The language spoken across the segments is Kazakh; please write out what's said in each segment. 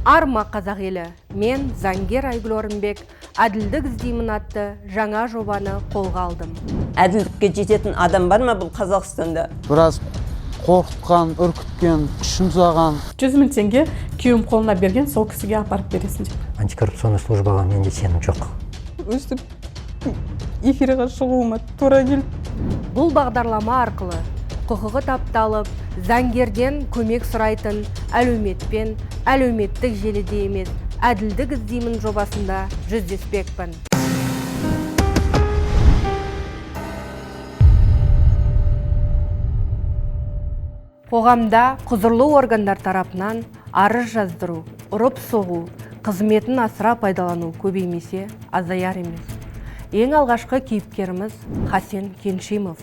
Арма, қазақ елі! Мен, заңгер Айгүл Орынбек, «Әділдік іздеймін» атты жаңа жобаны қолға алдым. Әділдікке жететін адам бар ма бұл Қазақстанда? Біраз қорқытқан, үркіткен, күш жұмсаған. 100 000 теңге күйеуім қолына берген, сол кісіге апарып бересің деп. Антикоррупционный службаға менде сенім жоқ. Өстіп эфирға шығуыма тура келді. Бұл бағдарлама арқылы құқығы тапталып, заңгерден көмек сұрайтын әлеуметпен әлеуметтік желіде емес, «Әділдік іздеймін» жобасында жүздеспекпін. Қоғамда құзырлы органдар тарапынан арыз жаздыру, ұрып соғу, қызметін асыра пайдалану көбеймесе, азаяр емес. Ең алғашқы кейіпкеріміз Хасен Кеншимов.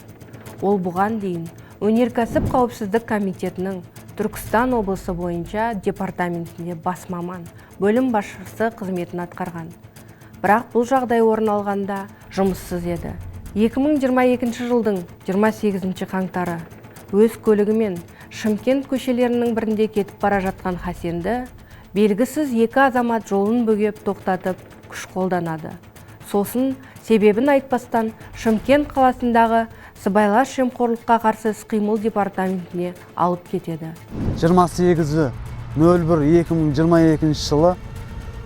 Ол бұған дейін Өнеркәсіп қауіпсіздік комитетінің Түркістан облысы бойынша департаментінде бас маман, бөлім басшысы қызметін атқарған. Бірақ бұл жағдай орын алғанда жұмыссыз еді. 2022 жылдың 28 қаңтары өз көлігімен Шымкент көшелерінің бірінде кетіп бара жатқан Хасенді белгісіз екі азамат жолын бөгеп, тоқтатып, күш қолданады. Сосын себебін айтпастан Шымкент қаласындағы Сыбайлас жемқорлыққа қарсы іс-қимыл департаментіне алып кетеді. 28.01.2022 жылы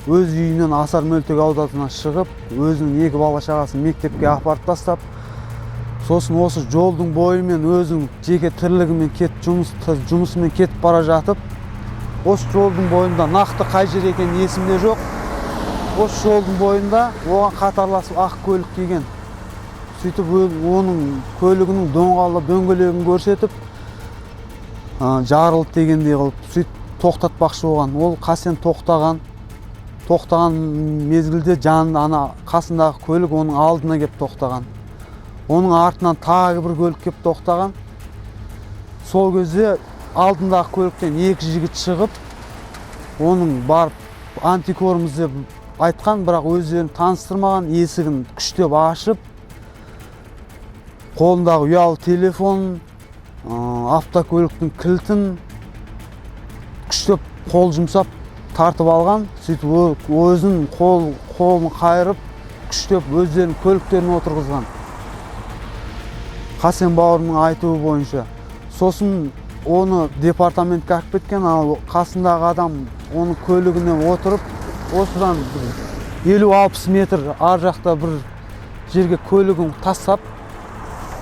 өз үйінен, Асар мөлтек ауданына шығып, өзінің екі бала шағасын мектепке апарып тастап, сосын осы жолдың бойымен өзінің жеке тірлігімен кет жұмысымен кетіп бара жатып, осы жолдың бойында, нақты қай жер екені есімде жоқ, осы жолдың бойында оған қатарласып ақ көлік келген. Сөйтіп оның көлігінің доңғалы дөңгелегін көрсетіп, жарылды дегендей қылып, сөйтіп тоқтатпақшы болған. Ол Қасен тоқтаған мезгілде жан ана қасындағы көлік оның алдына келіп тоқтаған. Оның артынан тағы бір көлік келіп тоқтаған. Сол кезде алдындағы көліктен екі жігіт шығып, оның барып антикормыз деп айтқан, бірақ өздерін таныстырмаған. Есігін күштеп ашып, қолындағы ұялы телефон, автокөліктің кілтін күштеп қол жұмсап тартып алған. Сөйтіп өзін қолын қайырып, күштеп өздерінің көліктеріне отырғызған, Қасен бауырымның айтуы бойынша. Сосын оны департаментке алып кеткен. Ал қасындағы адам оның көлігіне отырып, осыдан бір 50-60 метр ар жақта бір жерге көлігін тастап,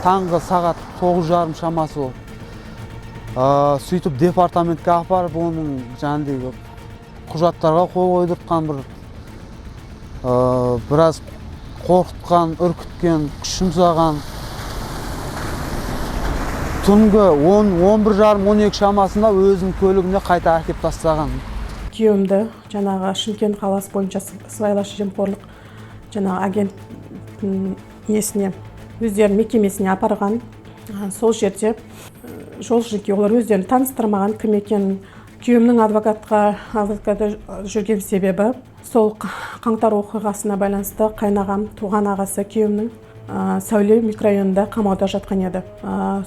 таңғы сағат 9:30 шамасы ол. Сөйтіп департаментке апарып, оның жаңағыдей құжаттарға қол қойдыртқан, бір біраз қорқытқан, үркіткен, күш жұмсаған. Түнгі 10, 11:30, 12 шамасында өзінің көлігіне қайта әкеп тастаған. Күйеуімді жаңағы Шымкент қаласы бойынша сыбайлас жемқорлық жаңағы агенттің несіне, өздерінің мекемесіне апарған. Сол жерде жол жөнекей олар өздерін таныстырмаған, кім екенін. Күйеуімнің адвокатта жүрген себебі сол қаңтар оқиғасына байланысты. Қайнағам, туған ағасы күйеуімнің, Сәуле микрорайонында қамауда жатқан еді.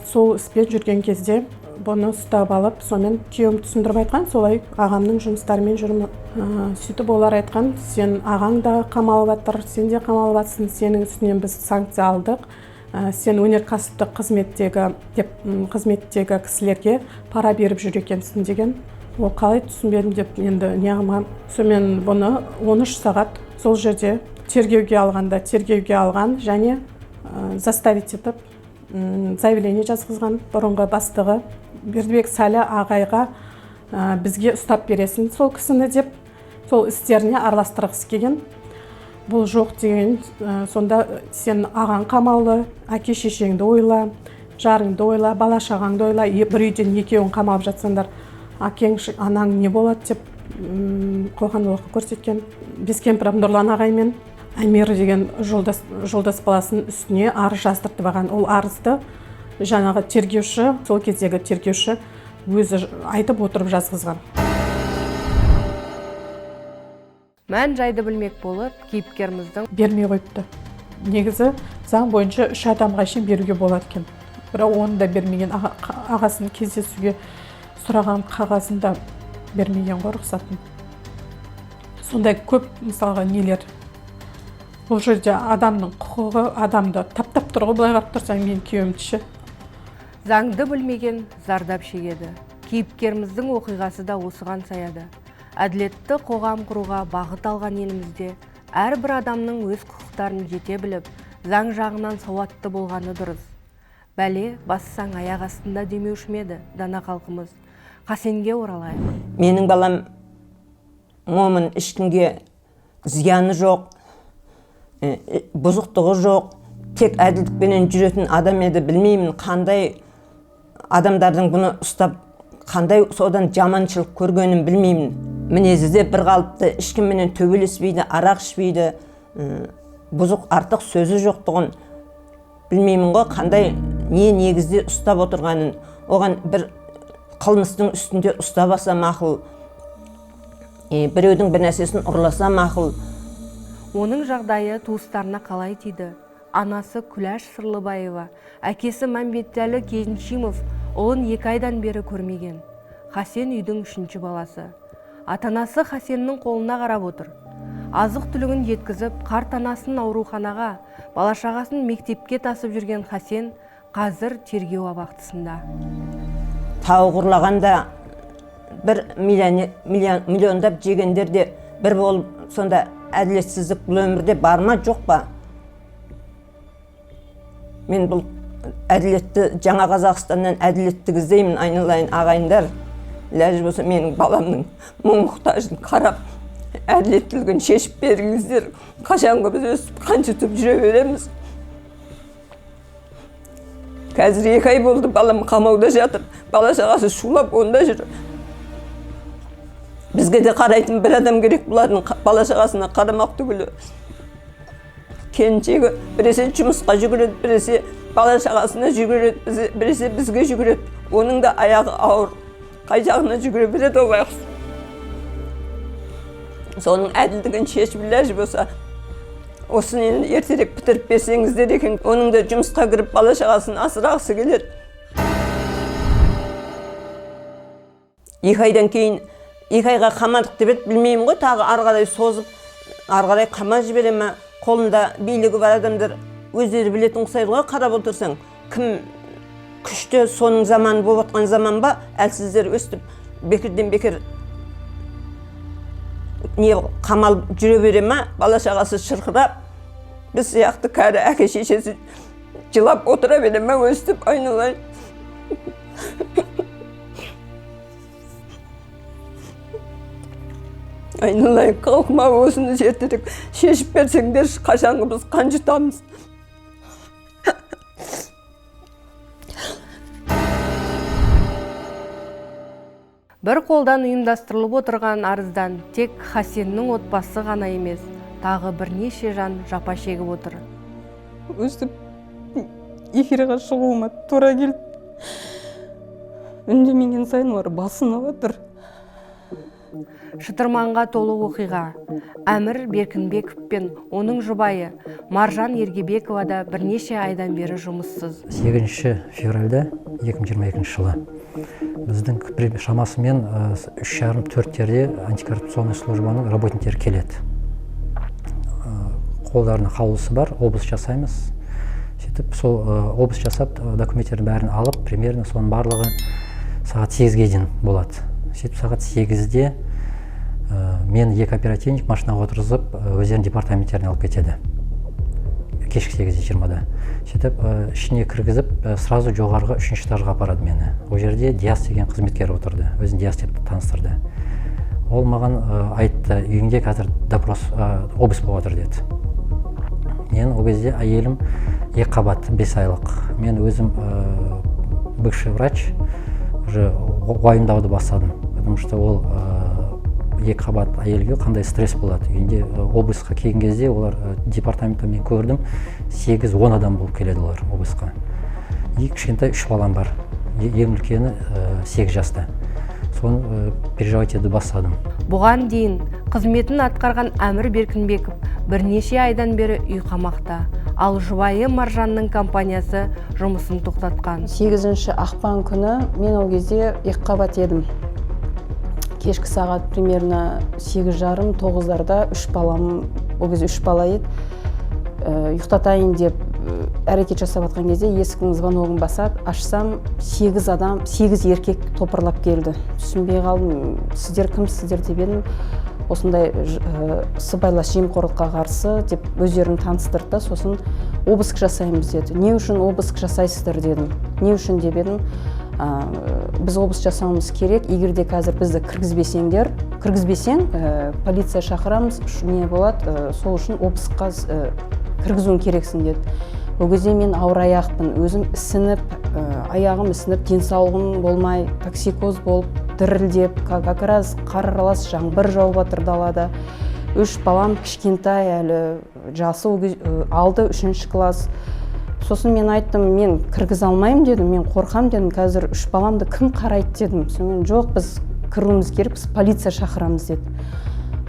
Сол іспен жүрген кезде бұны ұстап алып, сонымен күйеуім түсіндіріп айтқан, солай ағамның жұмыстарымен жүрмін. Сөйтіп олар айтқан: «Сен, ағаң да қамалып жатыр, сен де қамалып жатсың, сенің үстінен біз санкция алдық. Сен өнеркәсіптік қызметтегі деп, қызметтегі кісілерге пара беріп жүр екенсің», — деген. Ол қалай, түсінбедім деп енді неғылмаған. Сонымен бұны 13 сағат сол жерде тергеуге алғанда, тергеуге алған және заставить етіп, заявление жазғызған бұрынғы бастығы Бердібек Сәлі ағайға, бізге ұстап бересің сол кісіні деп, сол істеріне араластырғысы келген. Бұл жоқ деген. Сонда сен, ағаң қамаулы, әке шешеңді ойла, жарыңды ойла, бала шағаңды ойла, бір үйден екеуің қамалып жатсаңдар, әкең, анаң не болады деп, қоқан лоққы көрсеткен. Бескемпіров Нұрлан ағаймен Әмир деген жолдас баласының үстіне арыз жаздыртып алған. Ол арызды жаңағы тергеуші, сол кездегі тергеуші өзі айтып отырып жазғызған. Мән жайды білмек болып кейіпкеріміздің Бермей қойыпты. Негізі заң бойынша үш адамға шейін беруге болады екен, бірақ оны да бермеген. Ағасын кездесуге сұраған қағазын да бермеген ғой, рұқсатын. Сондай көп мысалға нелер. Бұл жерде адамның құқығы адамды таптап тұр ғой, былай қарап тұрсаң мен күйеуімді ше. Заңды білмеген зардап шегеді. Кейіпкеріміздің оқиғасы да осыған саяды. Әділетті қоғам құруға бағыт алған елімізде әрбір адамның өз құқықтарын жете біліп, заң жағынан сауатты болғаны дұрыс. Бәле бассаң аяқ астында демеуші ме еді дана халқымыз. Хасенге оралайық. Менің балам момын, ешкімге зияны жоқ, бұзықтығы жоқ, тек әділдікпенен жүретін адам еді. Білмеймін, қандай адамдардың бұны ұстап, қандай содан жаманшылық көргенін білмеймін. Мінезі де бір қалыпты, ешкімменен төбелеспейді, арақ ішпейді, бұзық артық сөзі жоқтығын білмеймін ғой, қандай не негізде ұстап отырғанын. Оған бір қылмыстың үстінде ұстап алса мақұл, біреудің бір нәрсесін ұрласа мақұл. Оның жағдайы туыстарына қалай тиді? Анасы Күләш Сырлыбаева, әкесі Мәмбетәлі Кеншимов ұлын 2 айдан бері көрмеген. Хасен үйдің 3-ші баласы. Ата-анасы Хасеннің қолына қарап отыр. Азық-түлігін жеткізіп, қарт анасын ауруханаға, бала-шағасын мектепке тасып жүрген Хасен қазір тергеу абақтысында. Тауық ұрлағанда бір миллиондап жегендер де бір болып, сонда әділетсіздік бұл өмірде бар ма, жоқ па? Мен бұл әділетті жаңа Қазақстаннан әділеттік іздеймін, айналайын ағайындар. Ләж болса менің баламның мұң-мұқтажын қарап, әділеттілігін шешіп беріңіздер. Қашанғы біз өстіп қаншытып жүре береміз? Қазір 2 ай болды, балам қамауда жатыр, бала шағасы шулап онда жүр. Бізге де қарайтын бір адам керек, бұлардың бала шағасына қарамақ түгілі. Келіншегі біресе жұмысқа жүгіреді, біресе бала шағасына жүгіреді, біресе бізге жүгіреді. Оның да аяғы ауыр, қай жағына жүгіре береді ол байғұс. Соның әділдігін шешіп ләж болса, осыны енді ертерек бітіріп берсеңіздер екен. Оның да жұмысқа кіріп бала шағасын асырағысы келеді. 2 айдан кейін 2 айға қамадық деп еді, білмеймін ғой, тағы ары қарай созып, ары қарай қамап жібере ме? Қолында билігі бар адамдар өздері білетін ұқсайды ғой, қарап отырсаң. Кім күшті, соның заманы болып жатқан заман ба? Әлсіздер өстіп бекерден бекер не қамалып жүре бере ме? Бала шағасы шырқырап, біз сияқты кәрі әке шешесі жылап отыра бере ме өстіп, айналайын? Айналайын халқыма, осыны ертерек шешіп берсеңдерші, қашанғы біз қан жұтамыз? Бір қолдан ұйымдастырылып отырған арыздан тек Хасеннің отбасы ғана емес, тағы бірнеше жан жапа шегіп отыр. Өстіп эфирға шығуыма тура келді. Үндемеген сайын олар басынып отыр. Шытырманға толы оқиға. Әмір Беркінбеков пен оның жұбайы Маржан Ергебекова да бірнеше айдан бері жұмыссыз. 8 февральда 2022 жылы біздің шамасымен 3:30-4-терде антикоррупционный службаның работниктері келеді. Қолдарына қаулысы бар, облыс жасаймыз. Сөйтіп сол облыс жасап, документтердің бәрін алып, примерно соның барлығы сағат 8-ге дейін болады. Сөйтіп сағат 8-де мен 2 оперативник машинаға отырғызып, өздерінің департаменттеріне алып кетеді. Кешкі 8:20-да. Сөйтіп ішіне кіргізіп, сразу жоғарғы 3-ші этажға апарады мені. Ол жерде Диас деген қызметкер отырды. Өзін Диас деп таныстырды. Ол маған айтты, үйіңде қазір допрос, обыск болып жатыр деді. Мен ол кезде әйелім 2 қабат, 5 айлық. Мен өзім бывший врач, уже уайымдауды бастадым, потому что ол 2 қабат әйелге қандай стресс болады. Үйінде облысқа келген кезде олар департаментте мен көрдім, 8-10 адам болып келеді олар облысқа. И кішкентай 3 балам бар. Ең үлкені 8 жаста. Соны переживать етіп бастадым. Бұған дейін қызметін атқарған Әмір Беркінбеков бірнеше айдан бері үй қамақта. Ал жұбайы Маржанның компаниясы жұмысын тоқтатқан. 8 ақпан күні мен ол кезде 2 қабат едім. Кешкі сағат примерно 8:30-9-дарда үш балам, ол кезде үш бала еді, ұйықтатайын деп әрекет жасап жатқан кезде есіктің звоногын басады, ашсам 8 адам, 8 еркек топырлап келді. Түсінбей қалдым, сіздер кімсіздер деп едім. Осындай сыбайлас жемқорлыққа қарсы деп өздерін таныстырды да, сосын обыск жасаймыз деді. Не үшін обыск жасайсыздар дедім. Не үшін деп едім. Біз обыск жасауымыз керек, егер де қазір бізді кіргізбесең, полиция шақырамыз, не болады, сол үшін обыскқа кіргізуің керексің деді. Ол кезде мен ауыр аяқпын, өзім ісініп, аяғым ісініп, денсаулығым болмай, токсикоз болып, дірілдеп, как раз қар аралас жаңбыр жауып жатыр далада. Үш балам кішкентай әлі, жасы ол алды 3 класс. Сосын мен айттым, мен кіргізе алмаймын дедім, мен қорқам дедім, қазір үш баламды кім қарайды дедім. Сонымен жоқ, біз кіруіміз керек, біз полиция шақырамыз деді.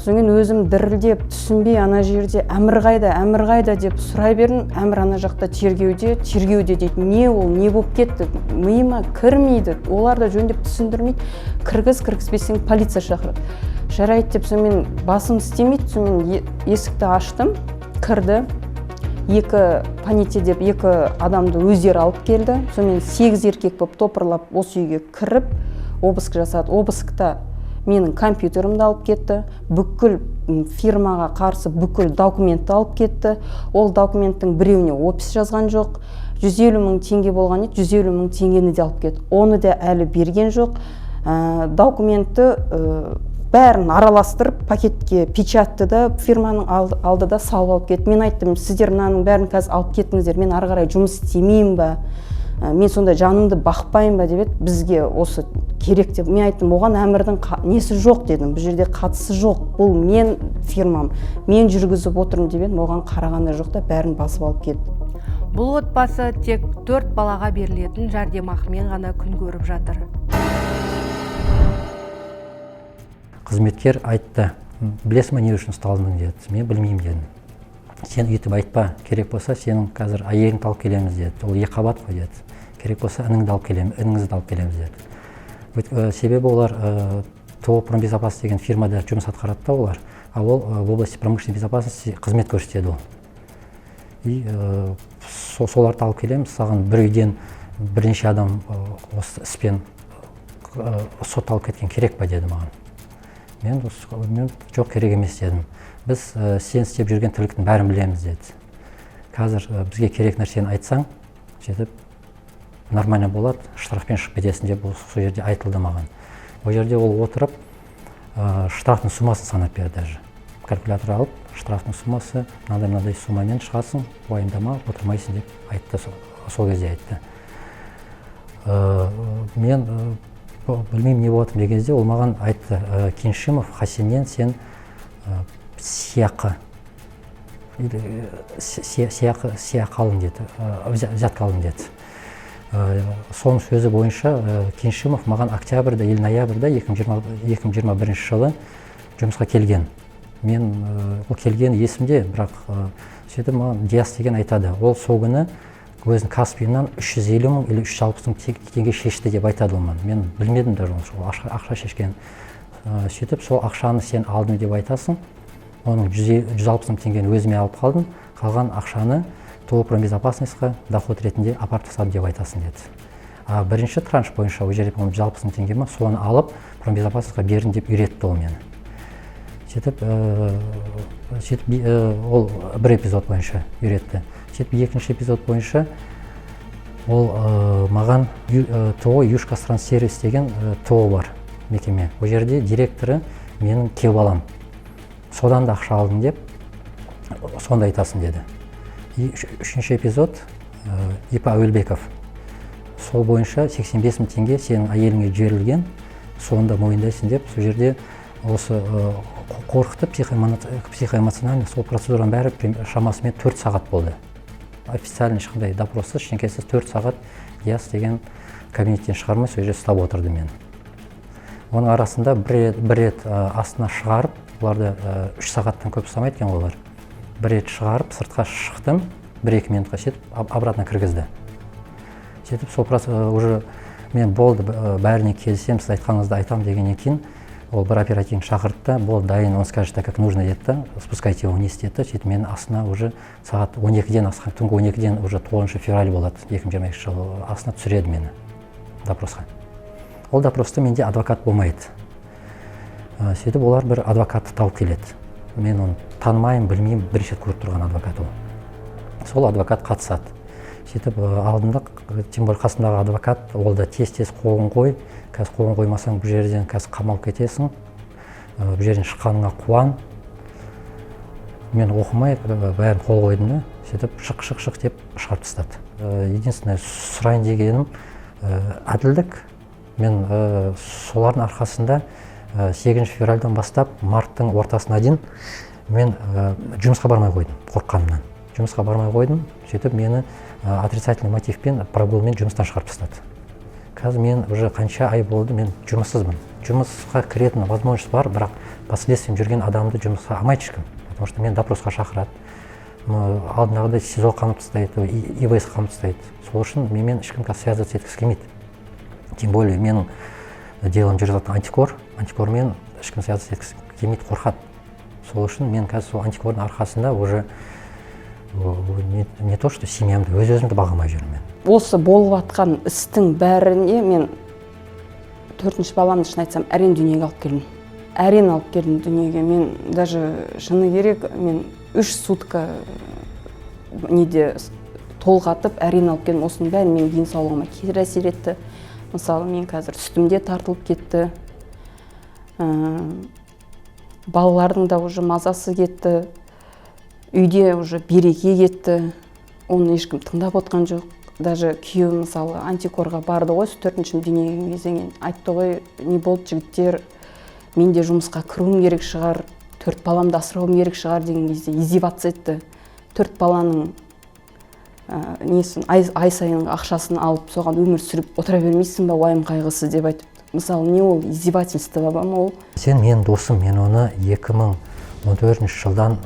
Содан кейін өзім дірілдеп, түсінбей ана жерде Әмір қайда, Әмір қайда деп сұрай бердім. Әмір ана жақта тергеуде, тергеуде дейді. Не ол, не болып кетті, миыма кірмейді, олар да жөндеп түсіндірмейді. Кіргіз, кіргізбесең полиция шақырады. Жарайды деп, сонымен басым істемейді, сонымен есікті аштым, кірді. 2 понятие деп 2 адамды өздері алып келді. Сонымен 8 еркек болып топырлап осы үйге кіріп, обыск жасады. Обыскта менің компьютерімді алып кетті, бүкіл фирмаға қарсы бүкіл документті алып кетті. Ол документтің біреуіне опись жазған жоқ. 150 мың теңге болған еді, 150 мың теңгені де алып кетті. Оны да әлі берген жоқ. Документті бәрін араластырып, пакетке печатты да фирманың алды да салып алып кетті. Мен айттым, сіздер мынаның бәрін қазір алып кетіңіздер, мен ары қарай жұмыс істемеймін ба? Мен сонда жанымды бақпаймын ба деп еді, бізге осы керек деп. Мен айттым, оған Әмірдің несі жоқ дедім, бұл жерде қатысы жоқ, бұл мен фирмам, мен жүргізіп отырмын деп едім, оған қараған да жоқ та, бәрін басып алып кетті. Бұл отбасы тек 4 балаға берілетін жәрдемақымен ғана күн көріп жатыр. Қызметкер айтты, білесің ба не үшін ұсталдың деді. Мен білмеймін дедім. Сен өйтіп айтпа, керек болса сенің қазір әйеліңді алып келеміз деді. Ол екі қабат қой деді. Керек болса ініңді алып келеміз, ініңізді алып келеміз деді. Себебі олар ТОО «Промбезопасность» деген фирмада жұмыс атқарады да олар, а ол в области промышленной безопасности қызмет көрсетеді ол. И соларды алып келеміз, саған бір үйден бірнеше адам осы іспен сотталып кеткен керек па деді маған. Мен жоқ, керек емес дедім. Біз сен істеп жүрген тірліктің бәрін білеміз деді. Қазір бізге керек нәрсені айтсаң, сөйтіп нормально болады, штрафпен шығып кетесің деп сол жерде айтылды маған. Ол жерде ол отырып штрафтың суммасын санап берді даже. Калькулятор алып, штрафтың суммасы мынандай-мынандай суммамен шығасың, уайымдама, отырмайсың деп айтты, сол кезде айтты. Мен білмеймін не болатынын деген кезде ол маған айтты, Кеншимов Хасеннен сен сыйақы сыйақы алдың деді, взятка алдың деді. Соның сөзі бойынша Кеншимов маған октябрьда или ноябрьда 2021 жылы жұмысқа келген. Мен ол келген есімде, бірақ сөйтіп маған Диас деген айтады. Ол сол күні өзінің Каспийынан 350 мың или 360 мың теңге шешті деп айтады ол маған. Мен білмедім даже ол ақша шешкен. Сөйтіп сол ақшаны сен алдың деп айтасың. Оның 160 мың теңгені өзіме алып қалдым. Қалған ақшаны ТОО «Промбезопасностьқа» доход ретінде апарып тастадым деп айтасың деді. А бірінші транш бойынша ол жерде, по-моему, 160 мың теңге ма, соны алып «Промбезопасностьқа» бердім деп үйретті ол мені. Сөйтіп ол бір эпизод бойынша үйретті. Сөйтіп екінші эпизод бойынша ол маған ТОО «Южкостранссервис» деген ТОО бар мекеме. Ол жерде директоры менің күйеу балам. Содан да ақша алдым деп сонда айтасың деді. И үшінші эпизод ИП Әуелбеков. Сол бойынша 85 мың теңге сенің әйеліңе жіберілген, соны да мойындайсың деп сол жерде осы қорқытып психоэмоционально сол процедураның бәрі шамасымен 4 сағат болды. Официально ешқандай допроссыз, ештеңкесіз 4 сағат Диас деген кабинеттен шығармай сол жерде ұстап отырды мені. Оның арасында бір рет астына шығарып, оларды 3 сағаттан көп ұстамайды екен олар. Бір рет шығарып, сыртқа шықтым, 1-2 минутқа сөйтіп обратно кіргізді. Сөйтіп сол уже мен болды, бәріне келісемін, сіз айтқаныңызды айтамын дегеннен кейін Ол бір оперативник шақырды да, бол дайын, он скажет так, как нужно деді да, спускайте его вниз деді. Сөйтіп мені астына уже сағат 12-ден асқан, түнгі 12-ден уже 9 февраль болады 2022 жылы, астына түсіреді мені допросқа. Ол допроста менде адвокат болмайды. Сөйтіп олар бір адвокатты тауып келеді. Мен оны танымаймын, білмеймін, бірінші рет көріп тұрған адвокат ол. Сол адвокат қатысады. Сөйтіп алдында, тем более қасымдағы адвокат, ол да тез-тез қолын қой, қазір қолын қоймасаң бұл жерден қазір қамалып кетесің, бұл жерден шыққаныңа қуан. Мен оқымай бәрін қол қойдым да, сөйтіп шық, шық, шық деп шығарып тастады. Единственное сұрайын дегенім әділдік. Мен солардың арқасында 8 февральдан бастап марттың ортасына дейін мен жұмысқа бармай қойдым, қорыққанымнан. Жұмысқа бармай қойдым, сөйтіп мені отрицательный мотивпен, прогулмен жұмыстан шығарып тастады. Қазір мен уже қанша ай болды, мен жұмыссызбын. Жұмысқа кіретін возможность бар, бірақ под следствием жүрген адамды жұмысқа алмайды ешкім, потому что мен допросқа шақырады. Алдындағыдай СИЗО қамап тастайды, ИВС қамап тастайды. Сол үшін менімен ешкім қазір связываться еткісі келмейді. Тем более менің делом жүріп жатқан антикор, антикормен ешкім связываться еткісі келмейді, қорқады. Сол үшін мен қазір сол антикордың арқасында уже не то что семьямды, өз өзімді баға алмай жүрмін мен. Осы болып жатқан істің бәріне мен төртінші баламды, шын айтсам, әрең дүниеге алып келдім. Әрең алып келдім дүниеге. Мен даже, шыны керек, мен 3 сутка неде толғатып әрең алып келдім. Осының бәрі менің денсаулығыма кері әсер етті. Мысалы, мен қазір сүтім де тартылып кетті. Балалардың да уже мазасы кетті. Үйде уже береке кетті. Оны ешкім тыңдап отқан жоқ. Даже күйеуім, мысалы, антикорға барды ғой, төртінші дүниеге келген айтты ғой, не болды, жігіттер, мен де жұмысқа кіруім керек шығар, 4 баламды асырауым керек шығар деген кезде издеваться етті. 4 баланың несін, ай сайын ақшасын алып, соған өмір сүріп отыра бермейсің ба, уайым қайғысы деп айтып. Мысалы, не ол, издевательство ба ол? Сен менің досым, мен оны 2014 жылдан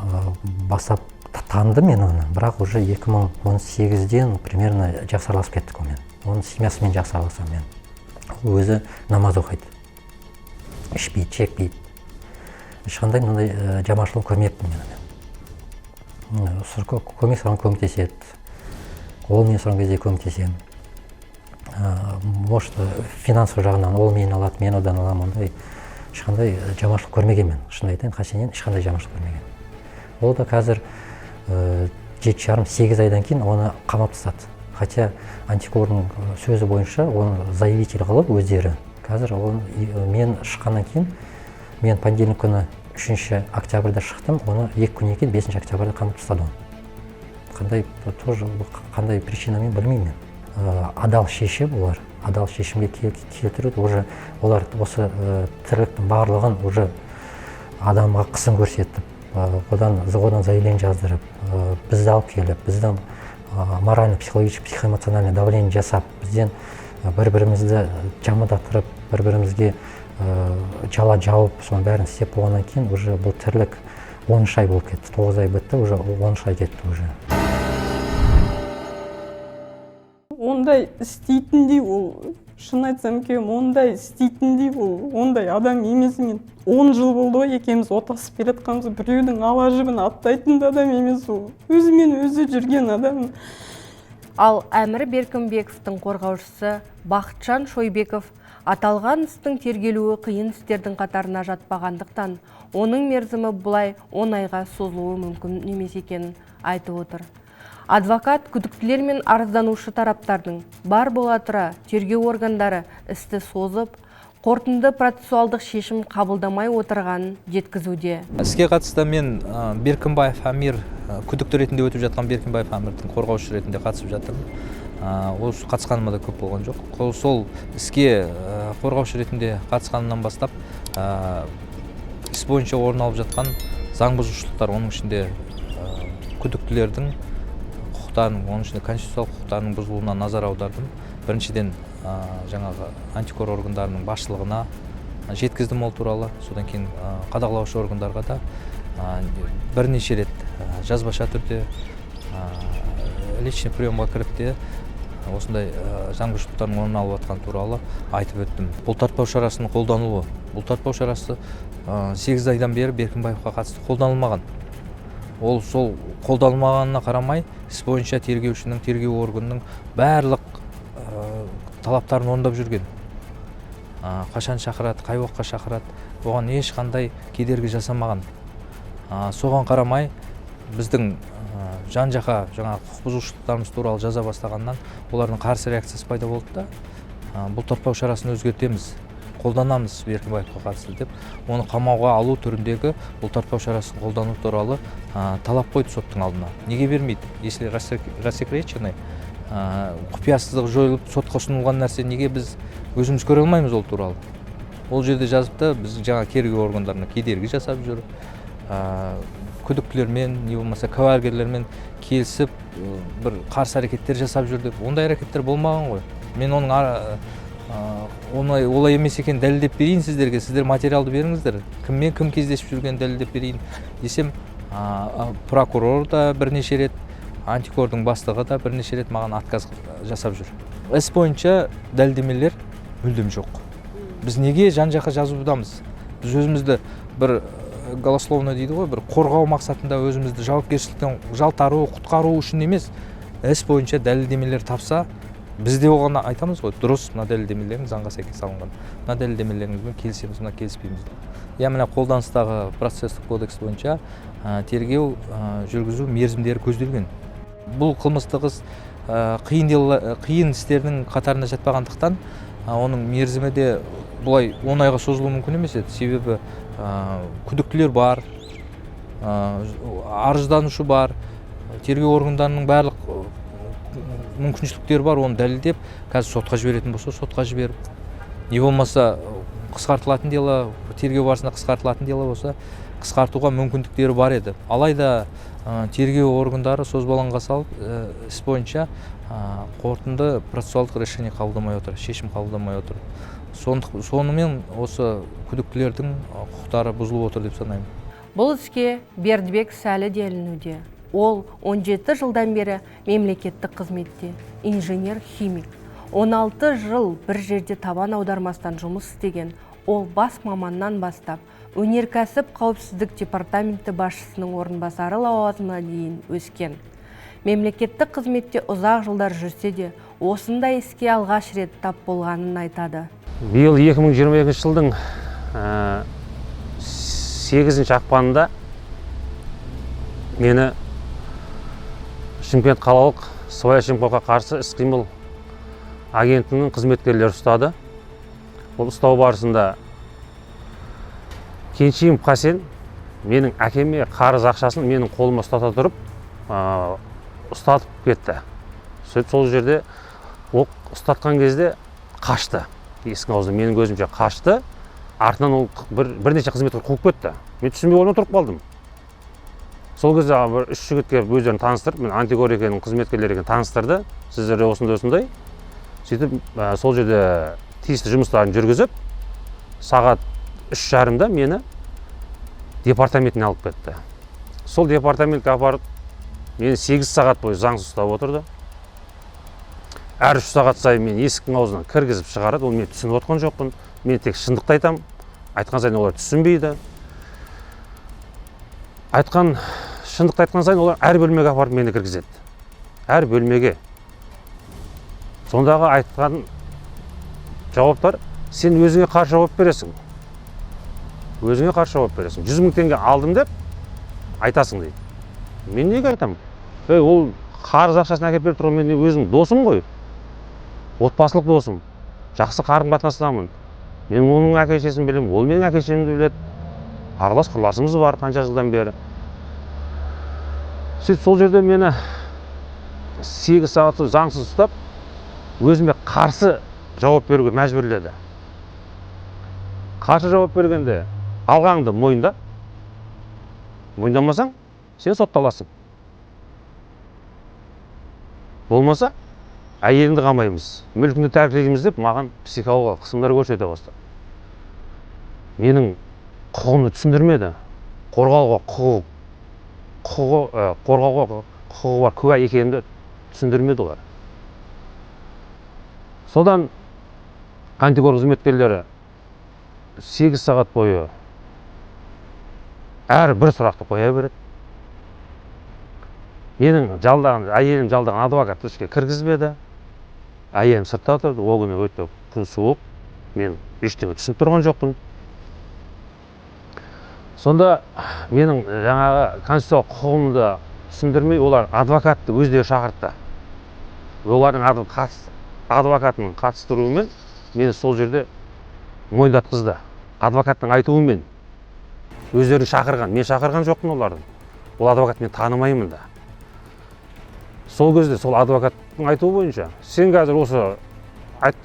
бастап таныдым мен оны, бірақ уже 2018-ден примерно жақсы араласып кеттік онымен. Оның семьясымен жақсы араласамын мен. Ол өзі намаз оқиды, ішпейді, шекпейді. Ешқандай мынандай жаманшылық көрмеппін мен онымен. Көмек сұраған көмектеседі. Ол мен сұраған кезде көмектесемін. Может, финансовый жағынан ол мені алады, мен одан аламын. Ондай ешқандай жаманшылық көрмегенмін. Шынын айтайын, Хасеннен ешқандай жаманшылық көрмегенмін. Ол да қазір жеті жарым, сегіз айдан кейін оны қамап тастады. Хотя антикордың сөзі бойынша оны заявитель қылып өздері. Қазір оны, мен шыққаннан кейін, мен понедельник күні 3 октябрьда шықтым, оны 2 күннен кейін 5 октябрьда қамап тастады оны. Қандай, тоже қандай причинамен білмеймін мен. Адал шешім олар, адал шешімге келтіруді уже олар осы тірліктің барлығын уже адамға қысым көрсетіп, одан заявление жаздырып, бізді алып келіп, біздің морально, психологический, психоэмоциональный давление жасап, бізден бір-бірімізді жамандаттырып, бір-бірімізге жала жауып, соның бәрін істеп болғаннан кейін уже бұл тірлік 10 ай болып кетті. 9 ай бітті, уже 10 ай кетті уже. Ондай істейтіндей ол, шын айтсам, күйеуім ондай істейтіндей ол, ондай адам емес. Мен 10 жыл болды ғой екеуміз отасып келе жатқанымыз, біреудің ала жібін аттайтын да адам емес ол, өзімен өзі жүрген адам. Ал Әмір Беркімбековтің қорғаушысы Бақытжан Шойбеков аталған істің тергелуі қиын істердің қатарына жатпағандықтан, оның мерзімі бұлай 10 айға созылуы мүмкін емес екенін айтып отыр. Адвокат күдіктілер мен арызданушы тараптардың бар бола тұра тергеу органдары істі созып, қорытынды процессуалдық шешім қабылдамай отырғанын жеткізуде. Іске қатысты мен Беркімбаев Әмир, күдікті ретінде өтіп жатқан Беркімбаев Әмірдің қорғаушы ретінде қатысып жатырмын. Осы қатысқаныма да көп болған жоқ. Сол іске қорғаушы ретінде қатысқанымнан бастап, іс бойынша орын алып жатқан заң бұзушылықтар, оның ішінде күдіктілердің құқықтарының, оның ішінде конституциялық құқықтарының бұзылуына назар аудардым. Біріншіден, жаңағы антикор органдарының басшылығына жеткіздім ол туралы. Содан кейін қадағалаушы органдарға да бірнеше рет жазбаша түрде личный приемға кіріп те осындай заң бұзушылықтардың орын алып жатқаны туралы айтып өттім. Бұлтартпау шарасының қолданылуы Бұлтартпау шарасы 8 айдан бері Беркінбаевқа қатысты қолданылмаған. Ол сол қолданылмағанына қарамай, іс бойынша тергеушінің, тергеу органының барлық талаптарын орындап жүрген. Қашан шақырады, қай уақытқа шақырады, оған ешқандай кедергі жасамаған. Соған қарамай біздің жан-жаққа жаңа құқық бұзушылықтарымыз туралы жаза бастағаннан олардың қарсы реакциясы пайда болды да, бұлтартпау шарасын өзгертеміз, қолданамыз Беркінбаевқа қатысты деп, оны қамауға алу түріндегі бұлтартпау шарасын қолдану туралы талап қойды соттың алдына. Неге бермейді? Если рассекреченный, құпиясыздық жойылып сотқа ұсынылған нәрсе, неге біз өзіміз көре алмаймыз ол туралы? Ол жерде жазыпты, біз жаңа тергеу органдарына кедергі жасап жүр, күдіктілермен, не болмаса куәгерлермен келісіп бір қарсы әрекеттер жасап жүр деп. Ондай әрекеттер болмаған ғой. Мен оның олай емес екенін дәлелдеп берейін сіздерге, сіздер материалды беріңіздер, кіммен кім кездесіп жүргенін дәлелдеп берейін десем, прокурор да бірнеше рет, антикордың бастығы да бірнеше рет маған отказ жасап жүр. Іс бойынша дәлелдемелер мүлдем жоқ. Біз неге жан-жаққа жазудамыз? Біз өзімізді бір голословно дейді ғой, бір қорғау мақсатында өзімізді жауапкершіліктен жалтару, құтқару үшін емес, іс бойынша дәлелдемелер тапса, біз де оған айтамыз ғой, дұрыс, мына дәлелдемелеріңіз заңға сәйкес алынған, мына дәлелдемелеріңізбен келісеміз, мына келіспейміз. Иә, мына қолданыстағы процесстік кодекс бойынша тергеу жүргізу мерзімдері көзделген. Бұл қылмыстық іс қиын істердің қатарына жатпағандықтан, оның мерзімі де бұлай 10 айға созылуы мүмкін емес еді. Себебі күдіктілер бар, арызданушы бар, тергеу органдарының барлық мүмкіншіліктері бар, оны дәлелдеп, қазір сотқа жіберетін болса, сотқа жіберіп, не болмаса қысқартылатын дело, тергеу барысында қысқартылатын дело болса, қысқартуға мүмкіндіктері бар еді. Алайда тергеу органдары созбалаңға салып, іс бойынша қорытынды процессуалдық решение қабылдамай отыр, шешім қабылдамай отыр. Сонымен осы күдіктілердің құқықтары бұзылып отыр деп санаймын. Бұл іске Бердібек Сәлі де ілінуде. Ол 17 жылдан бері мемлекеттік қызметте, инженер-химик. 16 жыл бір жерде табан аудармастан жұмыс істеген ол бас маманнан бастап, өнеркәсіп қауіпсіздік департаменті басшысының орынбасары лауазымына дейін өскен. Мемлекеттік қызметте ұзақ жылдар жүрсе де, осындай іске алғаш рет тап болғанын айтады. Биыл 2022 жылдың 8 ақпанында мені Шымкент қалалық сыбайлас жемқорлыққа қарсы іс-қимыл агенттігінің қызметкерлері ұстады. Ол ұстау барысында Кеншиев Қасен менің әкеме қарыз ақшасын менің қолыма ұстата тұрып, ұстатып кетті. Сөйтіп сол жерде ол ұстатқан кезде қашты. Есіктің аузында менің көзімше қашты. Артынан ол бірнеше қызметкер қуып кетті. Мен түсінбей орнымнан тұрып қалдым. Сол кезде бір үш жігіт келіп өздерін таныстырып, мен антикор екенін, қызметкерлер екенін таныстырды. Сіздер осындай осындай. Сөйтіп сол жерде тиісті жұмыстарын жүргізіп, сағат 3:30-да мені департаментіне алып кетті. Сол департаментке апарып, мені 8 сағат бойы заңсыз ұстап отырды. Әр 3 сағат сайын мені есіктің аузынан кіргізіп шығарады. Ол мен түсініп отқан жоқпын. Мен тек шындықты айтамын. Айтқан сайын олар түсінбейді. Шындықты айтқан сайын олар әр бөлмеге апарып мені кіргізеді. Әр бөлмеге. Сондағы айтқан жауаптар, сен өзіңе қарсы жауап бересің. Өзіңе қарсы жауап бересің. 100 000 теңге алдым деп айтасың дейді. Мен неге айтамын? Ей, ол қарыз ақшасын әкеліп беріп тұрған мен өзім досым ғой. Отбасылық досым. Жақсы қарым-қатынастамын. Мен оның әке шешесін білемін, ол менің әке шешемді біледі. Аралас құраласымыз бар қанша жылдан бері. Сөйтіп сол жерде мені 8 сағат заңсыз ұстап, өзіме қарсы жауап беруге мәжбүрледі. Қарсы жауап бергенде алғаныңды мойында, мойындамасаң сен сотталасың. Болмаса әйеліңді қамаймыз, мүлкіңді тәркілейміз деп маған психологиялық қысымдар көрсете бастады. Менің құқығымды түсіндірмеді. Қорғауға құқығы бар куә екенімді түсіндірмеді олар. Содан антикор қызметкерлері 8 сағат бойы әр бір сұрақты қоя береді. Менің жалдаған, әйелім жалдаған адвокатты ішке кіргізбеді. Әйелім сыртта тұрды. Ол күні өте күн суық. Мен ештеңе түсініп тұрған жоқпын. Сонда менің жаңағы конституциялық құқығымды түсіндірмей, олар адвокатты өздері шақыртты. Олардың адвокатының қатыстыруымен мені сол жерде мойындатқызды. Адвокаттың айтуымен өздерін шақырған. Мен шақырған жоқпын оларды. Ол адвокат мен танымаймын да. Сол кезде сол адвокаттың айтуы бойынша, сен қазір осы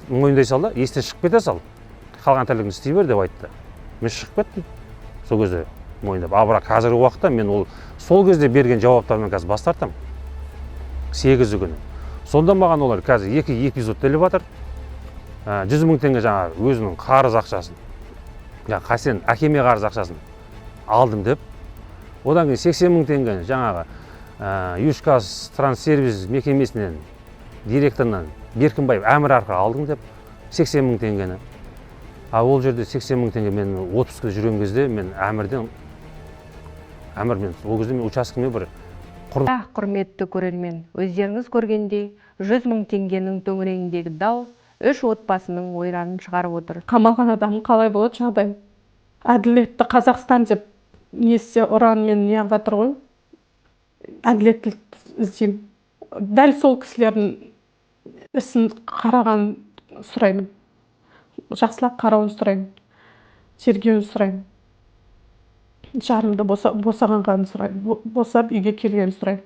мойындай сал да, естен шығып кете сал, қалған тірлігіңді істей бер деп айтты. Мен шығып кеттім. Сол кезде мойындап. А бірақ қазіргі уақытта мен ол сол кезде берген жауаптарымнан қазір бас тартамын. 8 күні. Сонда маған олар қазір 2 эпизод іліп жатыр. 100 мың теңге жаңа өзінің қарыз ақшасын, жаңа Қасен әкеме қарыз ақшасын алдым деп. Одан кейін 80 мың теңгені жаңағы Юшказ Транссервис мекемесінен директорынан Беркінбаев Әмір арқылы алдым деп 80 мың теңгені. А ол жерде 80 мың теңге мен отпускіде жүрген кезде мен Әмірден, Әмір мен ол кезде мен учаскеме бір құр- Құрметті көрермен, өздеріңіз көргендей 100 мың теңгенің төңірегіндегі дау 3 отбасының ойранын шығарып отыр. Қамалған адам қалай болады жағдай? Әділетті Қазақстан деп несі ұранмен неғып жатыр ғой? Әділеттілік іздеймін. Дәл сол кісілердің ісін қараған сұраймын. Жақсылап қарауын сұраймын. Тергеуін сұраймын. Жарымды босағанғанын сұраймын. Босап үйге келгенін сұраймын.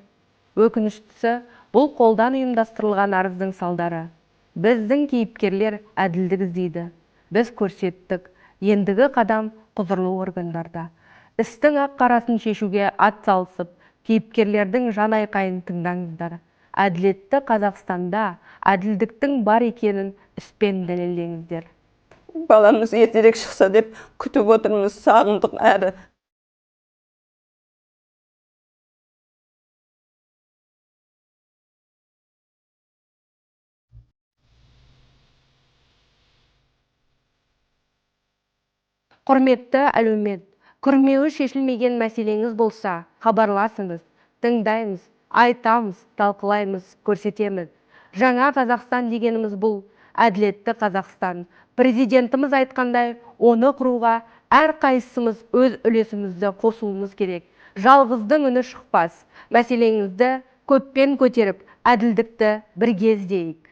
Өкініштісі, бұл қолдан ұйымдастырылған арыздың салдары. Біздің кейіпкерлер әділдік іздейді. Біз көрсеттік. Ендігі қадам құзырлы органдарда. Істің ақ қарасын шешуге ат салысып, кейіпкерлердің жан айқайын тыңдаңыздар. Әділетті Қазақстанда әділдіктің бар екенін іспен дәлелдеңіздер. Баламыз ертерек шықса деп күтіп отырмыз, сағындық әрі. Құрметті әлеумет, күрмеуі шешілмеген мәселеңіз болса, хабарласыңыз, тыңдаймыз, айтамыз, талқылаймыз, көрсетеміз. Жаңа Қазақстан дегеніміз бұл әділетті Қазақстан. Президентіміз айтқандай, оны құруға әрқайсымыз өз үлесімізді қосуымыз керек. Жалғыздың үні шықпас. Мәселеңізді көппен көтеріп, әділдікті бірге іздейік.